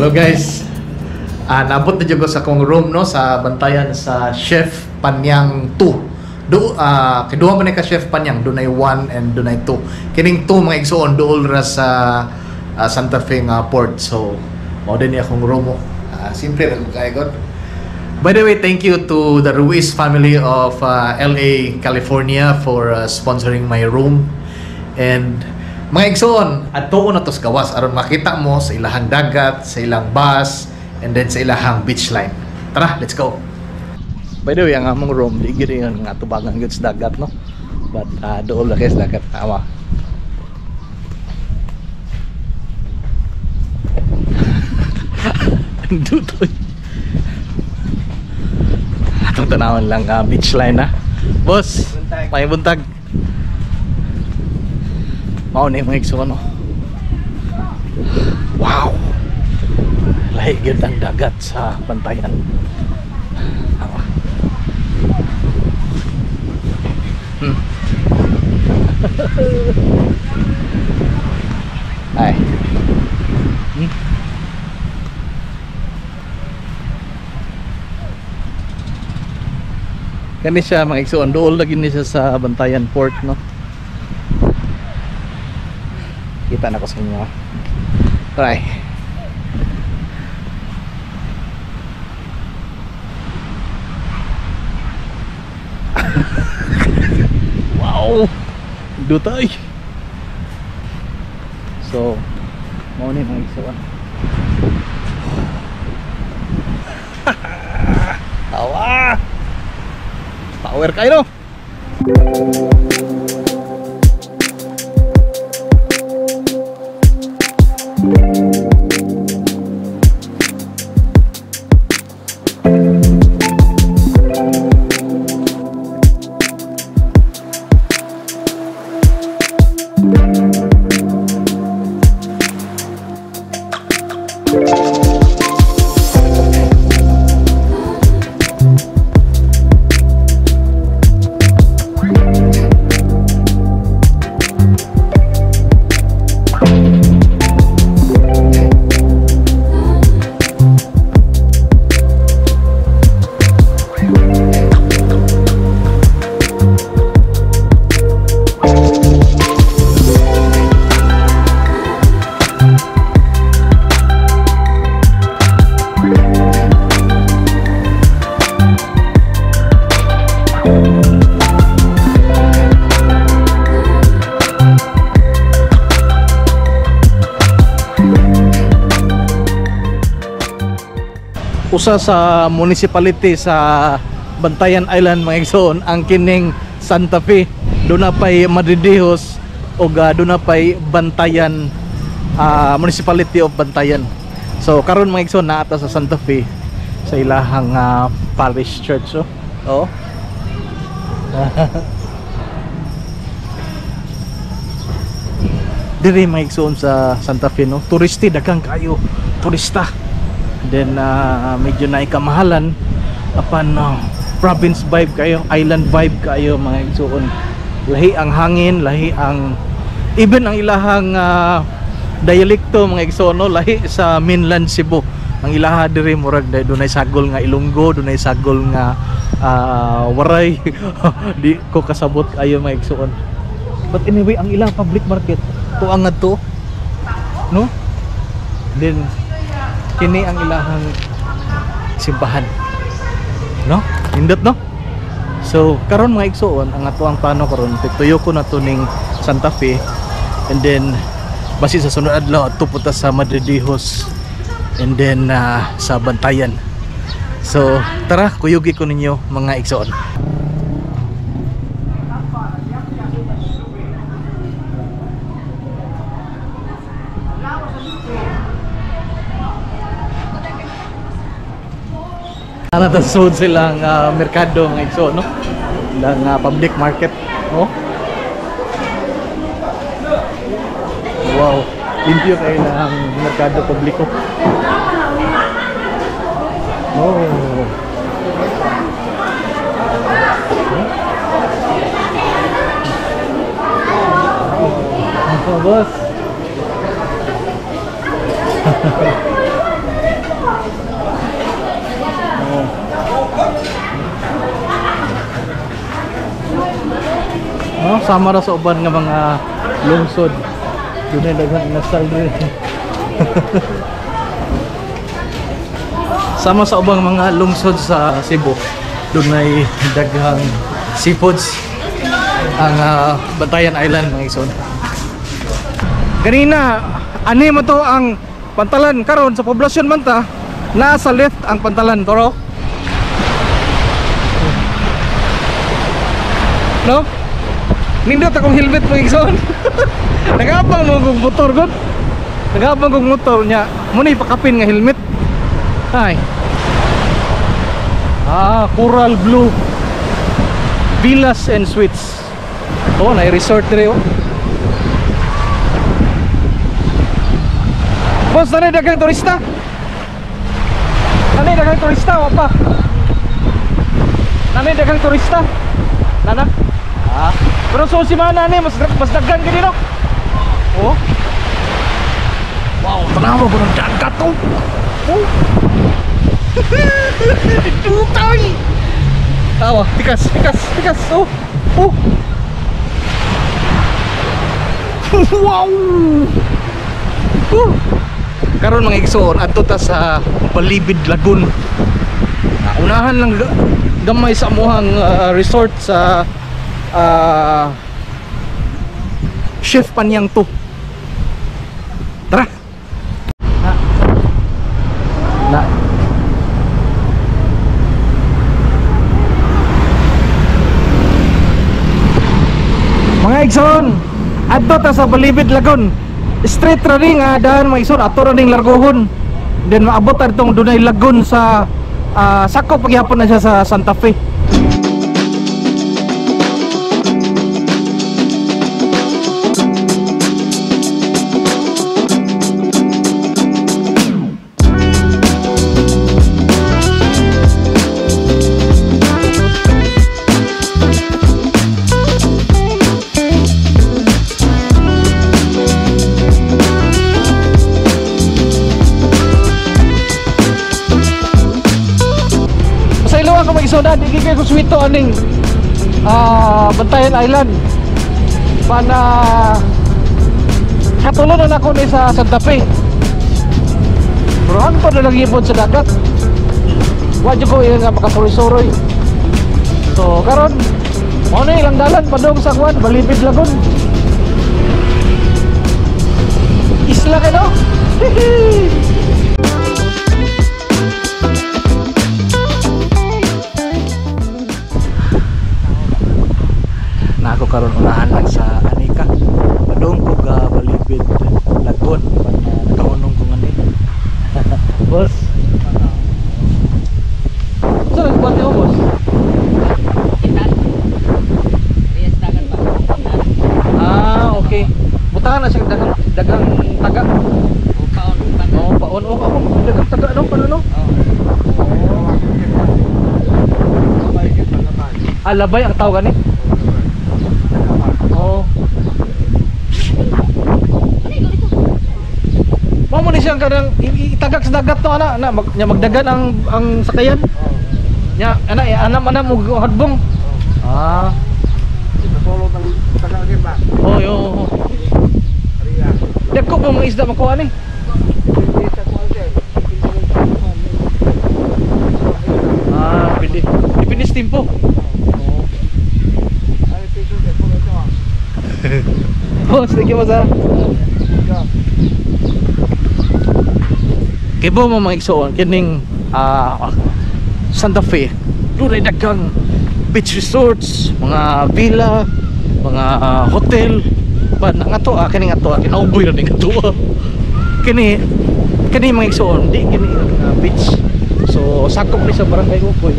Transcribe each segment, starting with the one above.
Hello guys. Naabot na jud ko sa akong room, no, sa Bantayan sa Chef Panyang 2. Do kay duha man ni ka Chef Panyang, dunay 1 and dunay 2. Kining 2, mga igsuon, duol ra sa Santa Fe nga port. So mao din ni akong room, oh. Simple ra kay god. By the way, thank you to the Ruiz family of LA, California for sponsoring my room. And mga igsoon, adtuon na to sa gawas aron makita mo sa ilahang dagat, sa ilang bus, and then sa ilahang beach line. Tara, let's go. By the way, ang among room, di gyud yun nga tubangan gyud sa dagat, no? But dool ra kay sa dagat, tama. Dutoy. Atong tanawon lang beach line na. Boss, may buntag. Mao ni mga igsoon, no? Wow. Lahi gyud ang dagat sa Bantayan. Ay. Kani siya mga igsoon, duol lagi ni siya sa Bantayan Port, no. Kita na ko sa inyo. Try. Wow. Dutay. So, mao ni mga igsoon. Tawa. Power kayo, no? Usa sa municipality sa Bantayan Island, mga igsoon, ang kining Santa Fe. Doon na pa'y Madridejos o doon na pa'y Bantayan, Municipality of Bantayan. So karon mga igsoon, naa ta sa Santa Fe sa ilahang parish church, oh. Oh. Diri mga igsoon sa Santa Fe, no, turisti daghang kayo, turista. Then medyo naikamahalan apan province vibe kayo, island vibe kayo mga igsoon. Lahi ang hangin, lahi ang even ang ilahang dialekto mga igsoon, no? Lahi sa mainland Cebu. Ang ilaha diri murag dunay sagol nga Ilonggo, dunay sagol nga Waray. Di ko kasabot kayo mga igsoon. But anyway, ang ilang public market tuang ngadto, no? Then kini ang ilahang simbahan, no? Nindot, no? So karon mga igsoon, ang ato ang plano karon, tuyo ko na to ning Santa Fe, and then basi sa sunod adlaw adto punta sa Madridejos, and then sa Bantayan. So tara, kuyugi ko ninyo mga igsoon. Natasod silang merkado mga igsoon, no? Ilang public market, oh. Wow, limpyo kayo ng merkado publiko. Oh. Oh, boss. No, sama ra sa uban nga mga lungsod. Dunay daghang inasal diri. Sama sa ubang mga lungsod sa Cebu, dunay daghang seafoods ang Bantayan Island mga igsoon. Ganina ani man to ang pantalan karon sa poblasyon man ta, nasa left ang pantalan toro. No? Nindot akong helmet mga igsoon. Nagabang mo kong motor god. Nagabang kong motor nya, mo ni ipakapin nga helmet. Ay. Ah, Coral Blue Villas and Suites. Oh, na resort dire oh. Boss, nanay daghang turista. Nanay daghang turista wa pa. Nanay daghang turista. Nana. Ah, pero so si mana ni mas daghan gid no. Oh. Wow, tanawa ba ng dagat to? Oh. Tutay. Tawa, tikas, tikas, tikas. Oh. Oh. Wow. Oh. Karon mga igsoon, adto ta sa Balibid Lagoon. Unahan lang gamay sa amuhang resort sa Chef Panyang 2. Tara. Na. Na. Mga igsoon, adto ta sa Balibid Lagoon. Straight ra ning daan mga igsoon, ato ra ning largohon. Then maabot ta ditong dunay lagoon sa sakop pagyapon na siya sa Santa Fe. So na di kay ko swito aning Bantayan Island. Pana katulo na nako ni sa Santa Fe. Pero hangtod na lang gipon sa dagat. Wa jud ko ilang nga makasuroy-suroy. So karon mao na ilang dalan padung sa kuan Balibid Lagoon. Isla kay no? Na ako karon unahan lang sa Anika. Padung ko ga Balibid Lagoon pan nakahunong ko ngani. Boss. Saan ang buhat niyo, boss? Ah, okay. Butangan na siya dagang taga. Oh, paon. Oh, ako dagang taga no, paano no? Ah, labay ang tawag ani. Oh. Mao mo ni siyang kanang itagak sa dagat to ana na nya magdagan ang sakayan. Nya ana ana ana mo hadbong. Ah. Solo tang taga ba. Oh, yo. Dagko pa mga isda makuha ni. Ah, pwede. Depende sa tempo. Boss, thank you boss ah. Kibo mo mga igsoon kining Santa Fe. Dunay daghang beach resorts, mga villa, mga hotel. Ba nga to kining ato kinauboy ra ning ato. Kini kini mga igsoon di kini nga beach. So sakop ni sa barangay Ukoy.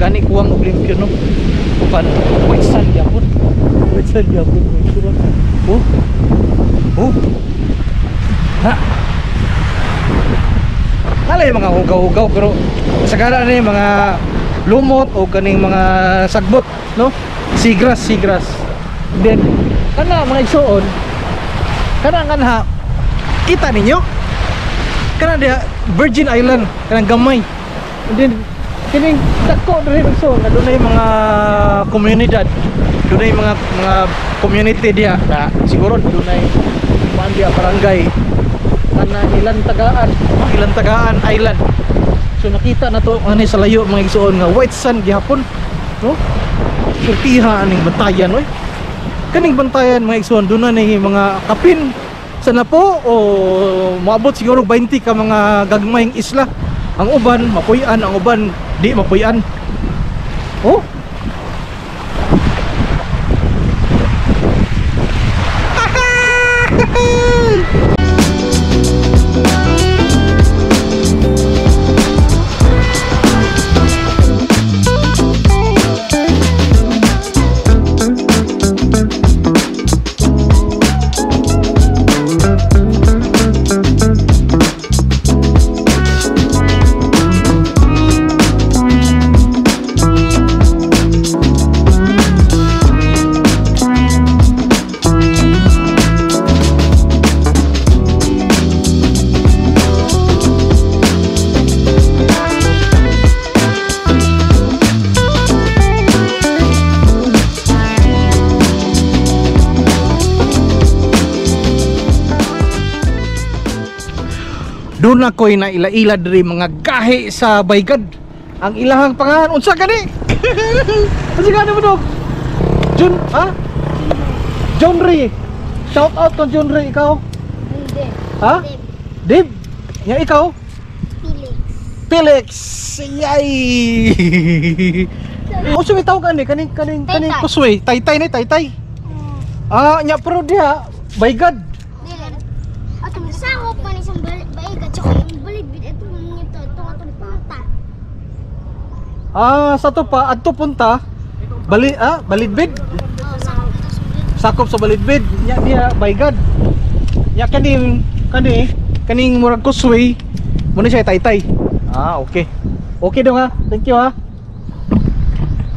Gani kuwang og limpyo no. Upan white sand gyapon. White sand gyapon. Oh. Oh. Ha. Nalay mga hugaw-hugaw pero sagana ni mga lumot o kaning mga sagbot no, seagrass, seagrass. Then kana mga igsoon, kana kanha kita ninyo kana diha Virgin Island, kanang gamay. And then Kining dako diri, so na dunay mga komunidad. Dunay mga community diha na siguro dunay kuan diha, barangay kana Hilantagaan, oh, Hilantagaan Island. So nakita na to ani sa layo, mga igsuon, nga white sand gihapon, no? Surtiha aning bantayan oy. Kaning bantayan, mga igsuon, doon na ni mga kapin sa napo o moabot siguro 20 ka mga gagmayng isla. Ang uban mapuy-an, ang uban di mapuy-an. Oh. Doon na ko'y naila-ila diri, mga gahi sa Baygad. Ang ilahang pangalan, unsa gani? Unsa gani mo dog? Jun, ha? John Ray. Shout out to John Ray, ikaw. Hindi. Ha? Dave. Nya ikaw? Felix. Felix. Yay! Unsa may tawag ani kaning Taytay. kusway? Taytay ni taytay. Ah, nya pero diha Baygad. Dili. At sakop man isang balik baiga tsaka yung balibid ito nito ito atong punta. Ah, sa to pa adto punta. Bali ah, Balidbid. Oh, sakop ito sa balibid. Sakop sa Balidbid. Nya diha Baygad. Nya kaning kani kaning murag kusway mo ni siya taytay. Ah, okay. Okay daw ha. Thank you ha.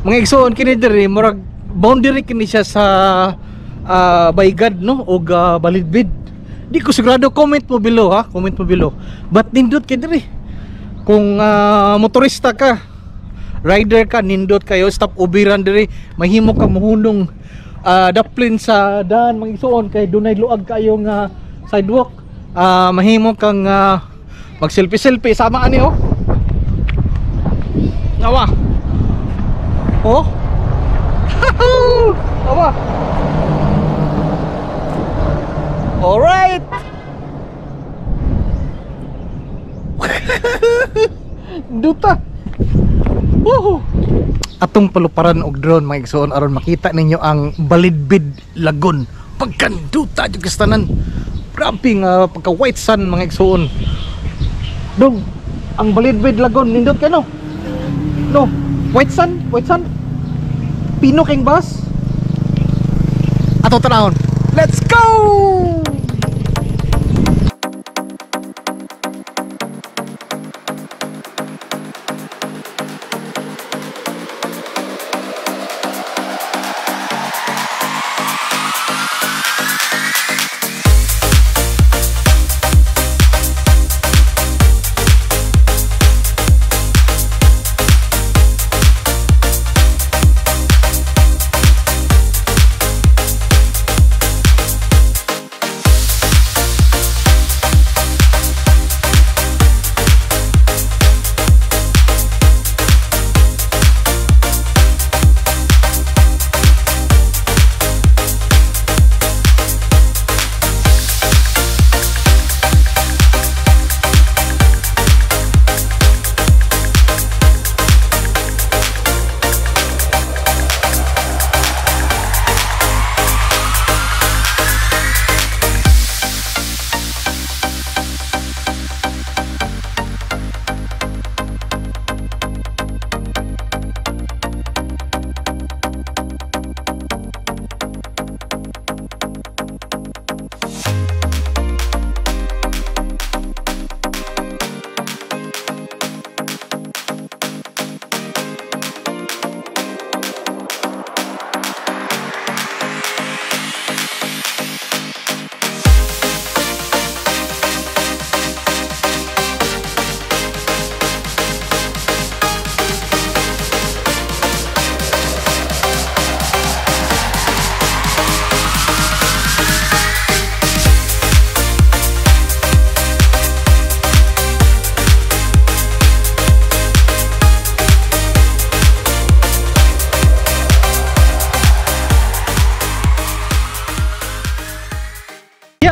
Mga igsoon, kini diri murag boundary kini siya sa Baygad, no, og Balidbid. Di ko sigurado, comment mo below ha, comment mo below. But nindot kay diri. Kung motorista ka, rider ka, nindot kayo stop ubiran diri, mahimo ka mohunong daplin sa daan, mga igsoon, kay dunay luag kayo nga sidewalk. Mahimo kang mag selfie selfie sama ani oh. Awa. Oh. Awa. Alright. Duta. Woohoo. Atong paluparan og drone, mga igsoon, aron makita ninyo ang Balidbid Lagoon. Pagkanduta jud kastanan. Grabe nga pagka white sand, mga igsoon. Dong, ang Balidbid Lagoon nindot kay no. No, white sand, white sand. Pino king bus. Ato tanawon. Let's go!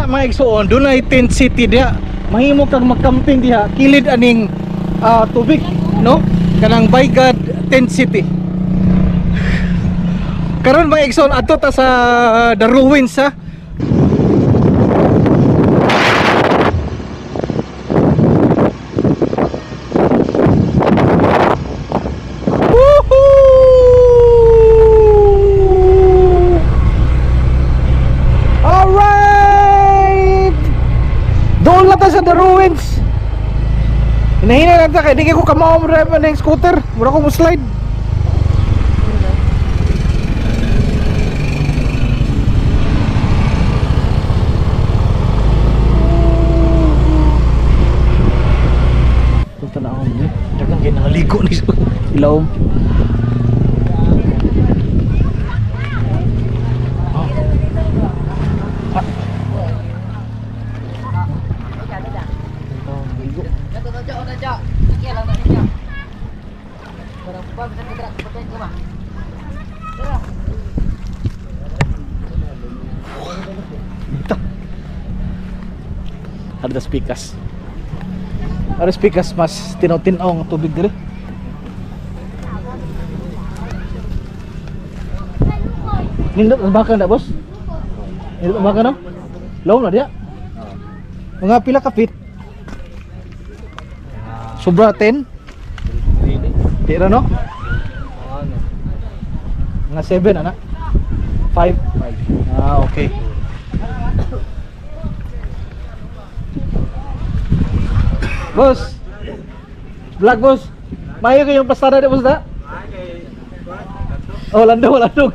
Diha mga igsuon, dunay tent city diha. Mahimo kang magcamping diha, kilid aning tubig, no? Kanang Baigad Tent City. Karon mga igsoon, adto ta sa the ruins ha. Woohoo! Alright! Doon lang ta sa the ruins. Hinahina lang ta kay di ko kamao mo drive ng scooter. Mura ko mo slide. Punta na ako ni. Daghang kay nangaligo ni sa ilawom. Oh. Ah. Ligo. Dito. Ada pikas. Ada pikas mas tinaw-tinaw ang tubig diri. Nindot ang baka na, boss? Nindot ang baka no? Law na diya. Mga pila ka feet? Sobra 10? Di ra no? Mga 7 ana. 5. Ah, okay. Boss. Vlog boss. Mayo kayong pastada di boss da? Oh, landong, landong.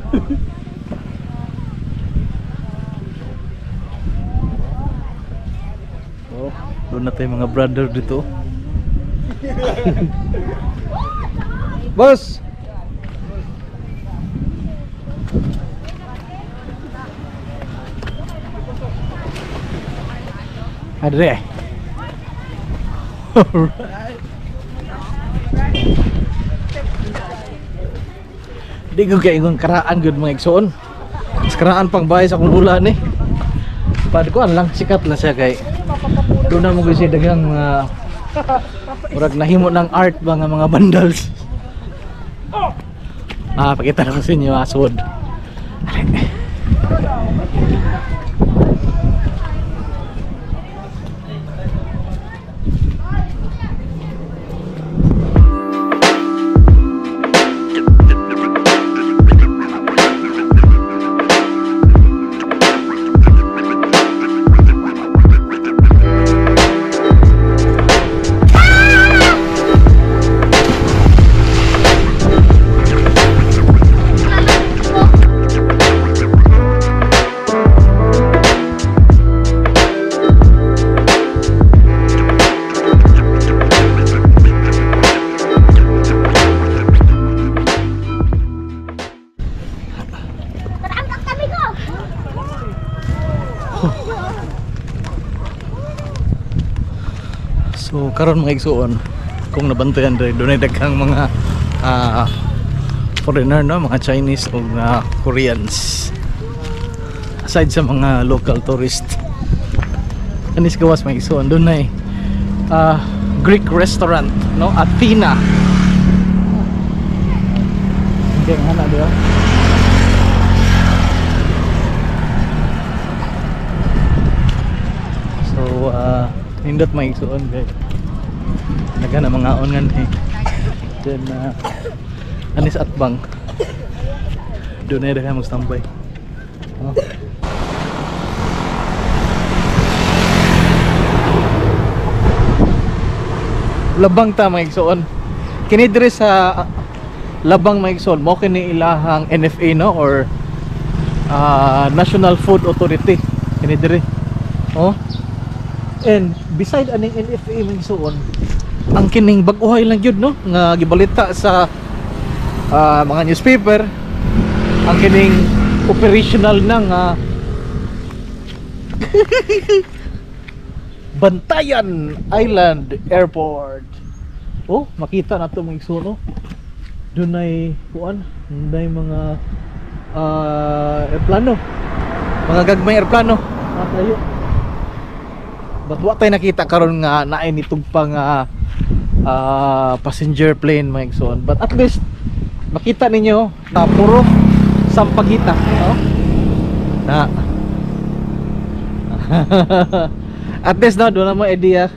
Oh, doon na tayo mga brother dito. Boss. Adre. Alright. Di ko kaingon karaan gud mga igsoon. Mas karaan pang bahay sa akong lula ni. Pad ko lang sikat lang siya kay doon na mo gyud siya daghang mga murag nahimo ng art ba nga mga vandals. Ah, pakita na ko sa inyo asod. Tara, kami ko. So karon mga igsuon, kung nabantayan diri dunay daghang mga foreigner no, mga Chinese o mga Koreans. Aside sa mga local tourist. Anis gawas mga igsuon, dunay Greek restaurant no, Athena. Okay, nga na di ba? So nindot mga igsuon kay daghan na mga on ngan eh. Then anis atbang doon na daghan magstambay. Oh. Labang ta mga igsuon. Kini diri sa Labang mga igsuon mo kini ilahang NFA no, or National Food Authority kini diri. Oh. And beside aning NFA mga igsuon, ang kining bag-ohay lang gyud no nga gibalita sa mga newspaper, ang kining operational na nga Bantayan Island Airport. Oh, makita na to mga igsuon no. Dunay kuan, dunay mga eroplano. Mga gagmay eroplano. Tayo. But wa tay nakita karon nga naay nitugpang passenger plane, mga igsoon. But at least makita ninyo na puro sampagita, no? Na. At least na doon na mo idea.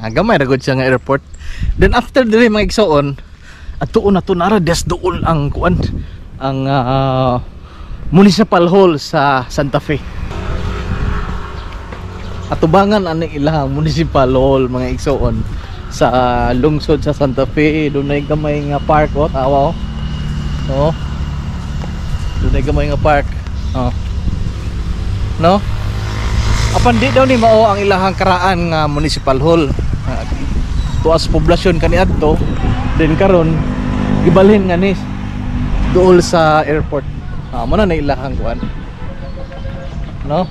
Gamay ra gud siya nga airport. Then after diri, mga igsoon, atuon na to nara des dool ang kuan, ang Municipal Hall sa Santa Fe. Atubangan ani ilang Municipal Hall, mga igsoon, sa lungsod sa Santa Fe. Dunay gamay nga park, oh, tawa oh. Oh. Dunay gamay nga park. Oh. No? Apan di daw ni mao ang ilahang karaan nga Municipal Hall. Tuas poblasyon kaniadto, then karon gibalhin nga ni dool sa airport. Mo na na ilahang kuan. No?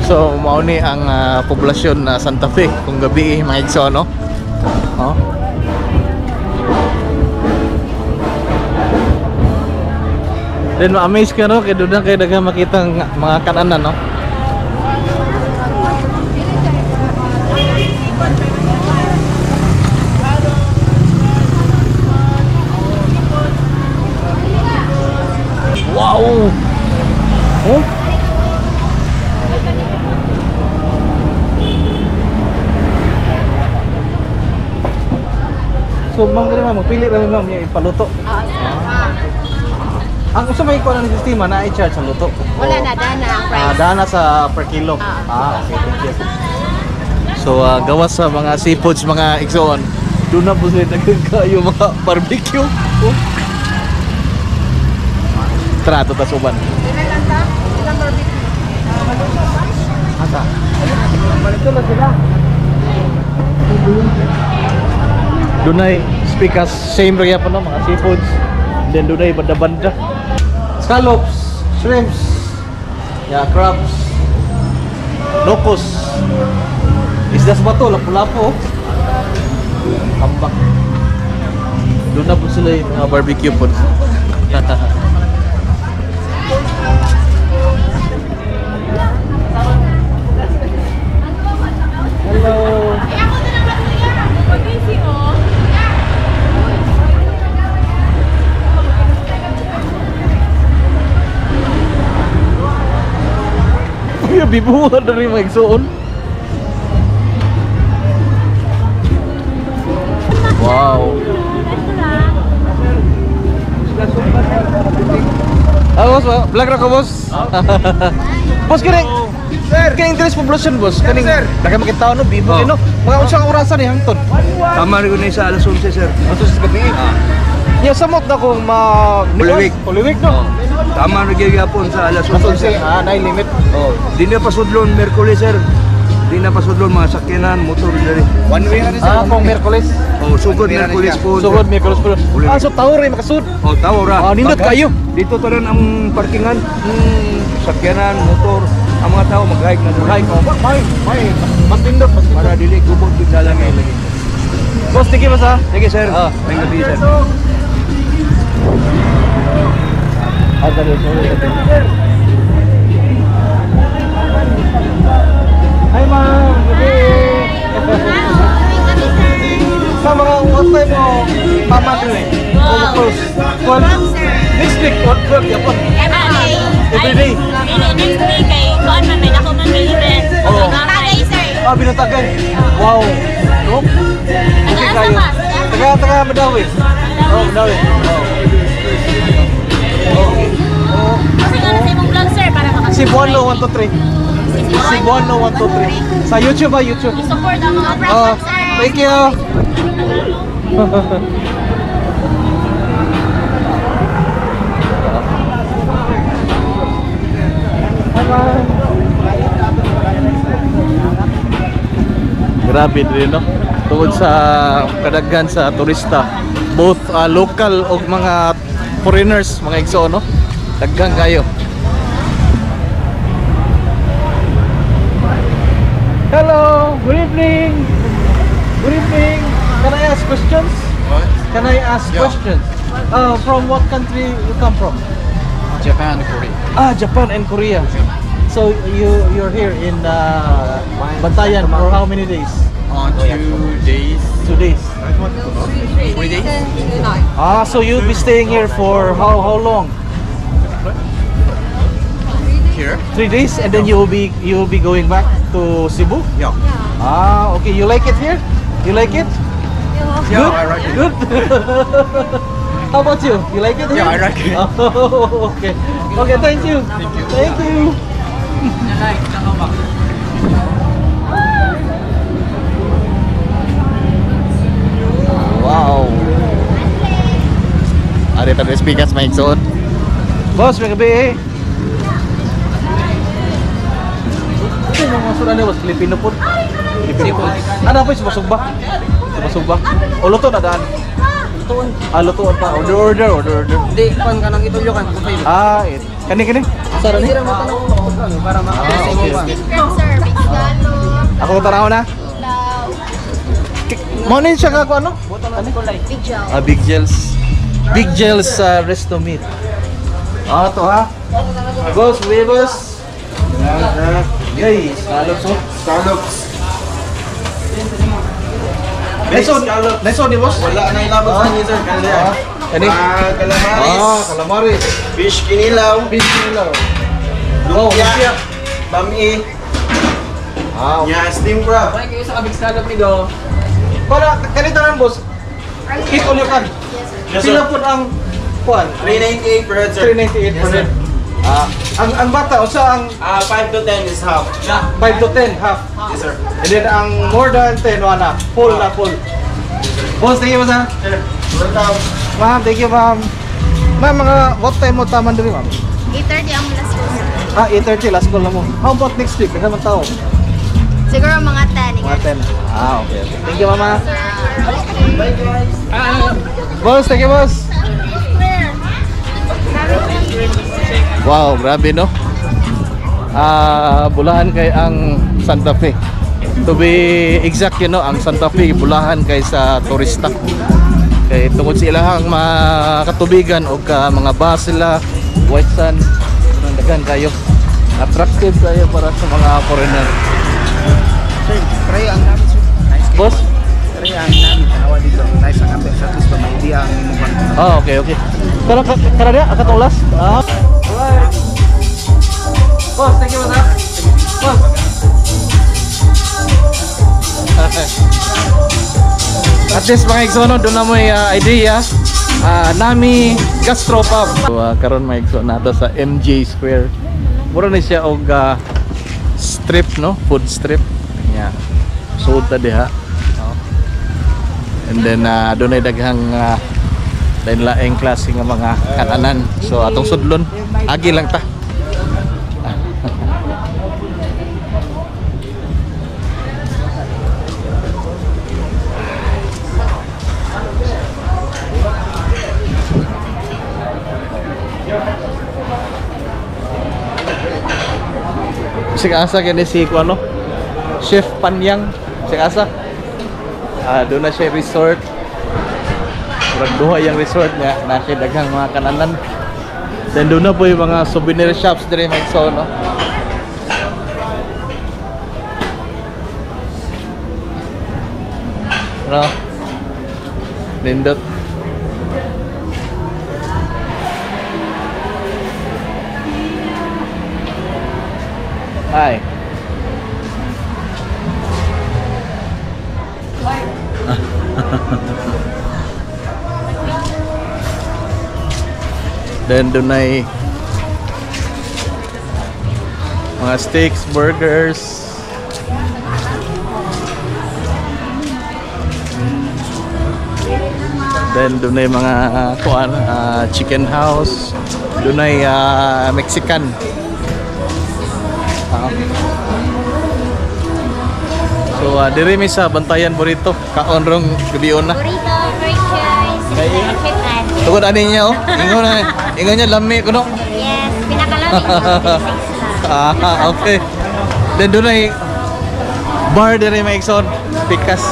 So mao ni ang poblasyon na Santa Fe kung gabi, mga igsoon, no? Oh. Then ma-amaze ka, no, kay doon na kay daghang makita mga kananan, no? Wow. Oh. So ma'am, kani ma'am, magpili ra mi ma'am yung ipaluto. Ang usa may kuan ng sistema na i-charge ang luto. Wala na, dana ang price. Dana sa per kilo. Okay, thank you. So gawas sa mga seafoods, mga igsoon, doon na po sila daghan kayo mga barbecue. Oh. Tara, ato ta suban. Ilang barbecue? Asa? Malito na sila. Dunay speakers same ra gyapon, no, mga seafoods. Then dunay banda-banda. Scallops, shrimps, yeah, crabs, locos. Isda sa bato, lapu-lapu. Tambak. Doon na po sila yung mga barbecue po. Hello. Uy, bibuhan na rin mga igsoon. Wow. Ah, boss, vlog ra ko, boss. Boss, kaning Sir. kaning interest poblasyon, boss. Kaning Sir. daghang makita no, bibo Oh. no. Mga unsa ka orasan ni hangtod? Tama rin ko na sa alas 11, sir. Ato sa gabi. Ya samot na kung ma Holy Week. Holy Week, no. Tama rin gyapon sa alas Alas 11, sir. 11, ah, na limit. Oh, di na pasudlon Merkulis, sir. Di na pasudlon mga sakyanan, motor diri. One way na Ah, kung Miyerkules. Oh, sugod Miyerkules po. Sugod Miyerkules po. Holy Ah, Week. so tao rin makasud. Oh, tao ra. Ah, nindot kayo. Dito tanan ang parkingan. Sakyanan, motor. Ang mga tao mag-hike na doon. Hike oh. May, may mas nindot, mas nindot. Para dili gubot yung dalan kay lagi. Boss, thank you boss ah. Sige sir. Ah. May gabi sir. Ah, dali, sorry. Hi ma'am. Gabi. Sa mga what time mo tama din eh? Oh, close. 12. Next week, what 12 yapon. Every day. Every day. Ay, next week kay kuan man may dako man may event. Oo. Tagay sir. Ah, binatagay. Wow. No? Okay Taga-asa kayo. ka? Taga, taga Madawi. Oh, Madawi. Oh. Okay. Oh. Kasi nga sa imong vlog sir para maka Cebuano 123. Cebuano 123. Sa YouTube ba? YouTube. I-support ang mga Oh, sir. thank you. Grabe din no. Tungod sa kadaghan sa turista, both local ug mga foreigners, mga igsoon no. Daghan kayo. Hello, good evening. Good evening. Can I ask questions? What? Can I ask Yeah. questions? From what country you come from? Japan, Korea. Ah, Japan and Korea. So you're here in Bantayan for how many days? On 2 days, 2 days. 3 days. Ah, so you'll be staying here for how long? Here. 3 days, and then you will be going back to Cebu. Yeah. Ah, okay. You like it here? You like it? Yeah, Good? I like it. Good. How about you? You like it here? Yeah, I like it. Oh, okay. Okay, thank you. Thank you. Thank you. Wow. Ari tayo speakers may igsoon. Boss, may gabi eh. Ito yung mga sudan boss, Filipino food. Filipino food. Ano po yung sumasugba? Sumasugba? O luto na daan? Lutuan. Ah, lutuan pa. Order, order, order, order. Hindi, kuan ka nang itulyo kan. Ah, it. Kani, kani? Sara ni? Hindi ra mo tanong ano para ma-apply sa imo ba. Crab sir, big scallop, Ako tanaw na. law, Mo ni siya ka ano? big gel. Ah, Big Gels. Big Gels Resto Meat. Ah, to ha. Boss, boss. Yay, scallops oh. Scallops. Nice one, nice one ni boss. Wala na ilabot sa inyo sir. Ah, kani? Ah, calamaris. Ah, calamaris. Fish kinilaw. Fish kinilaw. Oh, Lumpia. lumpia. Bami. Ah, okay. Yeah, steam crab. Para kanito lang boss. Eat all you can. Yes, sir. Pila po ang kuan? 398 per head, sir. 398 per Yes, sir. head. Ah, ang bata usa ang Ah, 5 to 10 is half. 5 to 10 half. Yes, sir. And then ang more than 10 wala, full na full. Boss, thank you boss ha. Sir, welcome. Ma'am, thank you ma'am. Ma'am, mga what time mo taman diri ma'am? 8:30 ang last ko sir. Ah, 8:30 last call na mo. How about next week? Daghan man tao. Siguro mga 10. Mga 10. Ah, okay, okay. Thank you, mama. Bye, guys. Boss, thank you, boss. Wow, grabe no. Ah, bulahan kay ang Santa Fe. To be exact, ang Santa Fe bulahan kay sa turista. Kay tungod sa ilahang mga katubigan o ka mga bus sila, white sand, daghan kayo. Attractive kayo para sa mga foreigner. Sir, try ang namin, sir. Nice. Boss? Try ang namin. Tanawa dito. Nice ang ambience. At least ba may idea ang imong kwan. Ah, okay. Kara kara dia akatong last. Ah. Alright. Boss, thank you, boss. Ah. Boss. At least mga igsoon, doon na may idea. Nami Gastropub. So, karon mga igsoon nato sa MJ Square. Mura ni siya og strip no, food strip. Yeah. Suod ta diha. No? And then doon ay daghang lain-laing klase nga mga kananan. So atong sudlon, agi lang ta. Bisag asa kini si kuano? Chef Panyang, bisag asa. Ah, doon na siya resort. Murag duha yung resort niya, na siya daghang mga kananan. Then doon na po yung mga souvenir shops dire, mga igsoon, no? No? Nindot. Hi. Then dunay mga steaks, burgers. Then dunay mga kuan, chicken house, dunay Mexican. So diri mi sa Bantayan Burrito, kaon rong gabion na. Burrito, burgers, and chicken. Tugod ani niya oh. Ingon na, ingon niya lami kuno. Yes, pinakalami ko. Ah, okay. Then dunay bar diri, mga igsoon, pikas.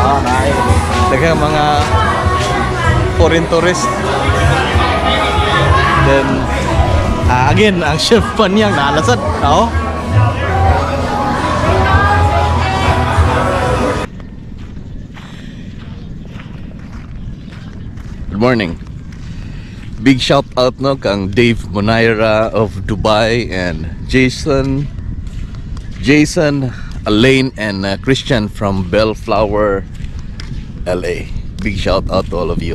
Ah, naay. Daghang mga foreign tourist. Then again, ang Chef Panyang naalasad. Oo. Good morning. Big shout out, no, kang Dave Monaira of Dubai and Jason, Elaine and Christian from Bellflower, LA. Big shout out to all of you.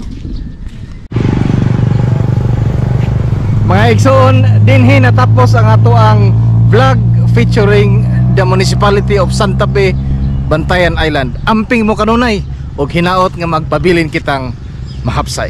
Mga igsoon, dinhi natapos ang ato ang vlog featuring the Municipality of Santa Fe, Bantayan Island. Amping mo kanunay og hinaot nga magpabilin kitang mahapsay.